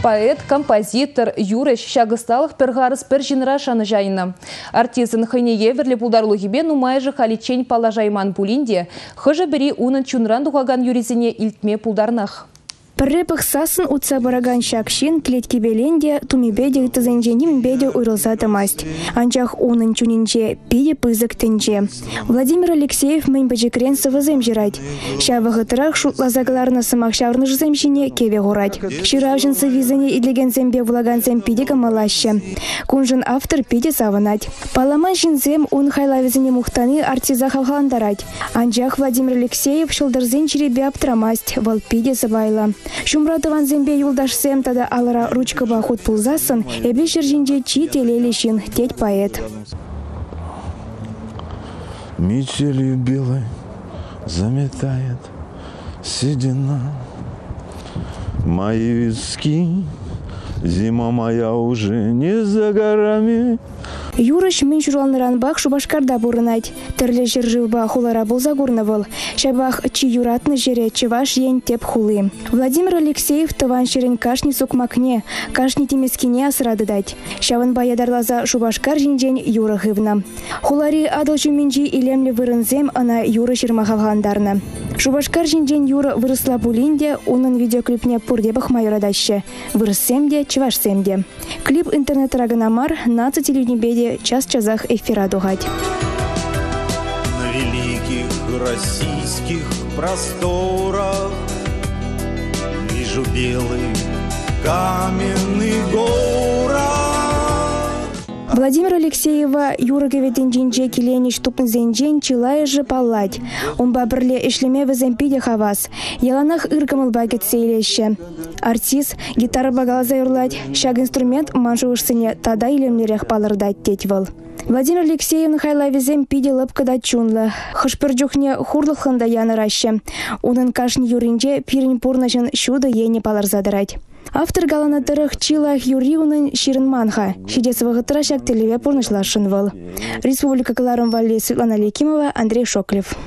Поэт, композитор, юрӑҫ ҫак ӑсталӑх пӗр харӑс пӗр ҫынра шанӑҫайнӑ. Артистӑн хӑйне евӗрлӗ пултарулӑхӗпе нумайӑшӗ халиччен паллашайман пулин те, хӑшӗ-пӗри унӑн чунран тухакан юррисене илтме пултарнах. Пӗрре пӑхсассӑн утса пыракан ҫак ҫын кӗлеткипелен те, тумӗпе те ыттисенчен нимӗнпе те уйрӑлса тӑмасть. Анчах унӑн чунӗнче питӗ пысӑк тӗнче. Владимир Алексеев мӗн пӗчӗкрен сӑвӑсем ҫырать. Ҫав вӑхӑтрах шутласа кӑларнӑ сӑмах ҫаврӑнӑшӗсем ҫине кӗвӗ хурать. Ҫыравҫӑн сӑввисене итлекенсемпе вулакансем питӗ кӑмӑллаҫҫӗ. Куншӑн автор питӗ савӑнать. Палламан ҫынсем ун хайлавӗсене мухтани артиста хавхалантарать. Анчах Владимир Алексеев ҫӑлтӑрсен чирӗпе аптӑрамасть, вӑл питӗ сӑпайлӑ. Ҫумра тӑвансемпе юлташсем тата алӑра ручкӑпа хут пулсассӑн эпӗ ҫӗр ҫинче чи телейлӗ ҫын, тет поэт. Метелью белой заметает седина мои виски. Зима моя уже не за горами. Юрӑҫ мӗн ҫуралнӑранпах Шупашкарта пурӑнать. Тӗрлӗ ҫӗршывпа хулара пулса курнӑ вӑл. Ҫапах чи юратнӑ ҫӗре Чӑваш Ен тӗп хули. Владимир Алексеев тӑван ҫӗрӗн кашни сукмакне, кашни тӗмескине асра тытать. Ҫавӑнпа ятарласа Шупашкар ҫинчен юрӑ хывнӑ. Хулари Атӑл ҫумӗнчи илемлӗ вырӑнсем ӑна юрӑ ҫырма хавхалантарнӑ. Шупашкар ҫинчен юрӑ вырӑсла пулин те унӑн видеоклипне пурте пӑхма юратаҫҫӗ. Вырӑссем те, чӑвашсем те. Клип интернетра кӑна мар, наци телевиденипе те час-часах эфира тухать. На великих российских просторах вижу белый каменный город. Владимир Алексеева юрӑ-кӗвӗ тӗнчинче киленӗҫ тупнисенчен чылайӑшӗ паллать. Унпа пӗрле ӗҫлеме вӗсем питӗ хавас. Яланах ыр кӑмӑлпа кӗтсе илеҫҫӗ. Артист гитарӑпа каласа юрлать. Ҫак инструмент ман шухӑшсене тата илемлӗрех палӑртать, тет вӑл. Владимир Алексеевӑн хайлавӗсем питӗ лӑпкӑ та чунлӑ. Хӑш-пӗр чухне хурлӑхлӑн та янӑраҫҫӗ. Унӑн кашни юрринче пирӗн пурнӑҫӑн ҫутӑ енӗ палӑрса тӑрать. Автор каланӑ тӑрӑх, чи лайӑх юрри унӑн ҫырӑнман-ха. Ҫитес вӑхӑтра ҫак тӗллеве пурнӑҫласшӑн вӑл. Республика кӑларӑм валли Светлана Лекимова, Андрей Шоклев.